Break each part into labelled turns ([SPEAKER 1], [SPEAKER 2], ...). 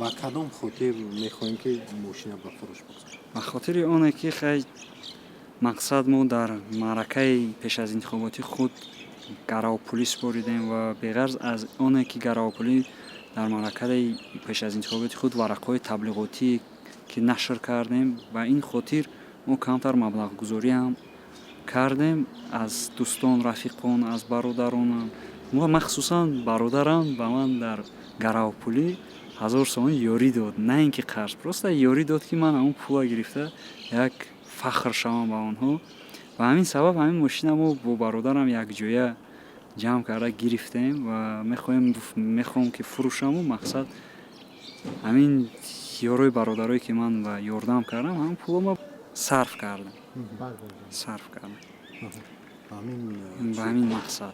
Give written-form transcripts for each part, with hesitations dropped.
[SPEAKER 1] Ба кадом хотир мехоҳем, ки мошина ба фурӯш бигузорем?
[SPEAKER 2] Ба хотири оне ки, хай, мақсад, мо дар маъракаи пеш аз интихоботӣ худ гаравпулӣ супоридем ва беғарз аз оне ки гаравпулӣ дар маъракаи пеш аз интихоботи худ варақҳои таблиғотӣ ки нашр кардем, ба ин хотир мо камтар маблағгузорӣ ҳам кардем аз дӯстон, рафиқон, аз бародаронам. Махсусан бародарам ба ман дар гаравпулӣ 1000 сомон ёрӣ дод, на ин ки қарз, просто ёрӣ дод, ки ман ҳамон пула гирифта як фахр шавам ба онҳо. Ба ҳамин сабаб ҳамин мошина мо бо бародарам якҷоя ҷамъ карда гирифтем ва мехоҳам, ки фурӯшаму мақсад ҳамин ёрои бародарое, ки ман ба ёрдам кардам, ҳамин пуло ма сарф кардам ба ҳамин мақсад.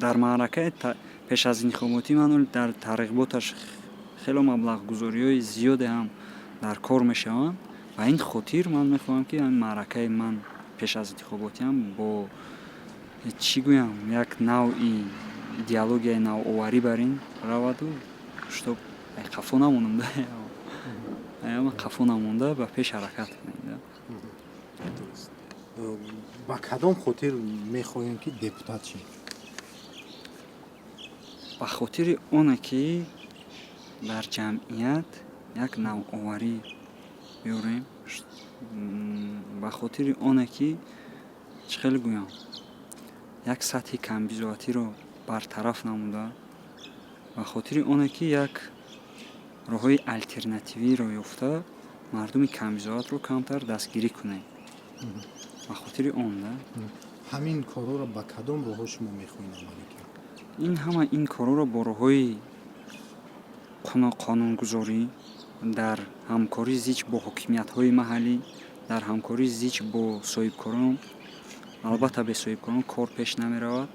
[SPEAKER 2] Дар маъракаи пеш аз интихоботӣ ман дар тарғиботаш хело маблағгузориҳои зиёде ҳам дар кор мешаванд. Ба ин хотир ман мехоҳам, ки ҳамин маъракаи ман пеш аз интихоботиам бо, чӣ гӯям, як навъи идеологияи навоварӣ бар ин раваду чтоб қафо намонам, қафо намонда ба пеш ҳаракат кунем.
[SPEAKER 1] Ба кадом хотир мехоҳем, ки депутат шем?
[SPEAKER 2] Ба хотири оне ки дар ҷамъият як навоварӣ биёрем, ба хотири оне ки, чӣ хел гӯям, як сатҳи камбизоатиро бартараф намуда, ба хотири оне ки як роҳҳои алтернативиро ёфта, мардуми камбизоатро камтар дастгирӣ кунем, ба хотири он да.
[SPEAKER 1] Ҳамин корҳоро ба кадом роҳҳо шумо мехоҳед амалӣ кунед?
[SPEAKER 2] Ин ҳама ин корҳоро бо роҳҳои қонунгузорӣ, дар ҳамкории зич бо ҳокимиятҳои маҳаллӣ, дар ҳамкории зич бо соҳибкорон. Албатта, бе соҳибкорон кор пеш намеравад.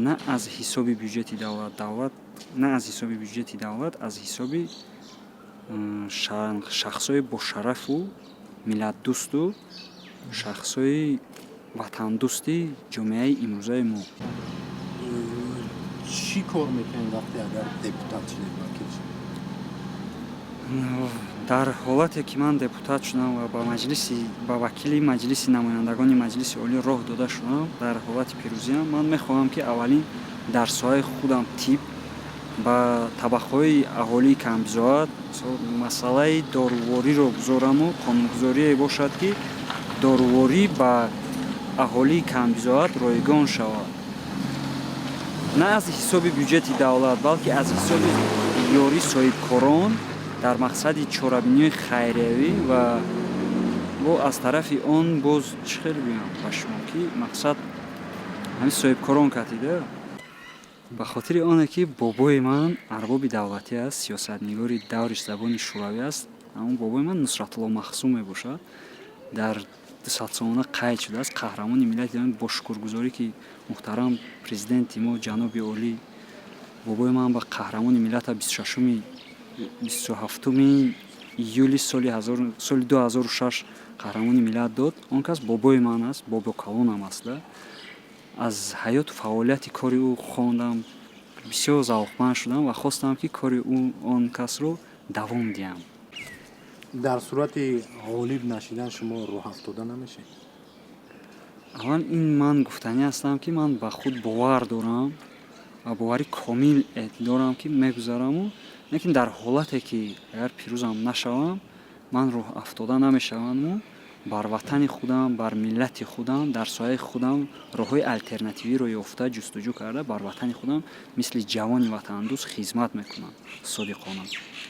[SPEAKER 2] На аз ҳисоби бюҷети давлат, на аз ҳисоби бюҷети давлат, аз ҳисоби шахсҳои бошарафу миллатдӯсту шахсҳои ватандӯсти ҷомеаи имрӯзаи мо.
[SPEAKER 1] Чӣ кор мекунед, вақте агар депутат шудед, вакил шудед?
[SPEAKER 2] Дар ҳолате ки ман депутат шудам ва ба маҷлиси, ба вакили Маҷлиси намояндагони Маҷлиси Олӣ роҳ дода шудам, дар ҳолати пирӯзиам ман мехоҳам, ки аввалин дар соҳаи худам, тиб, ба табақаҳои аҳолии камбизоат масъалаи дорувориро гузораму қонунгузорие бошад, ки доруворӣ ба аҳолии камбизоат ройгон шавад, на аз ҳисоби бюҷети давлат, балки аз ҳисоби ёрии соҳибкорон дар мақсади чорабиниҳои хайриявӣ. Ва бо аз тарафи он боз, чӣ хел гӯям ба шумо, ки мақсад ҳамин соҳибкорон катида, ба хотири оне ки бобои ман арбоби давлатӣ аст, сиёсатнигори даври забони шӯравӣ аст. Ҳамон бобои ман Нусратулло Махсум мебошад, дар 200 сомона қайд шудааст, қаҳрамони миллати. Бо шукргузорӣ, ки муҳтарам президенти мо, ҷаноби олӣ, бобои ман ба қаҳрамони миллата 26-уми, 27-уми июли соли 2006 қаҳрамони миллат дод. Он кас бобои ман аст, бобокалонам аст да. Аз ҳаёту фаъолияти кори ӯ хондам, бисёр завқманд шудам ва хостам, ки кори ӯ, он касро давом диҳам.
[SPEAKER 1] Дар сурати ғолиб нашидан шумо рӯҳафтода намешед?
[SPEAKER 2] Аввал ин ман гуфтанӣ ҳастам, ки ман ба худ бовар дорам ва боварӣ комил дорам, ки мегузараму, лекин дар ҳолате ки агар пирӯзам нашавам, ман рӯҳафтода намешаваму бар ватани худам, бар миллати худам, дар соҳаи худам роҳҳои алтернативиро ёфта, ҷустуҷӯ карда, бар ватани худам мисли ҷавони ватандӯст хизмат мекунам содиқона.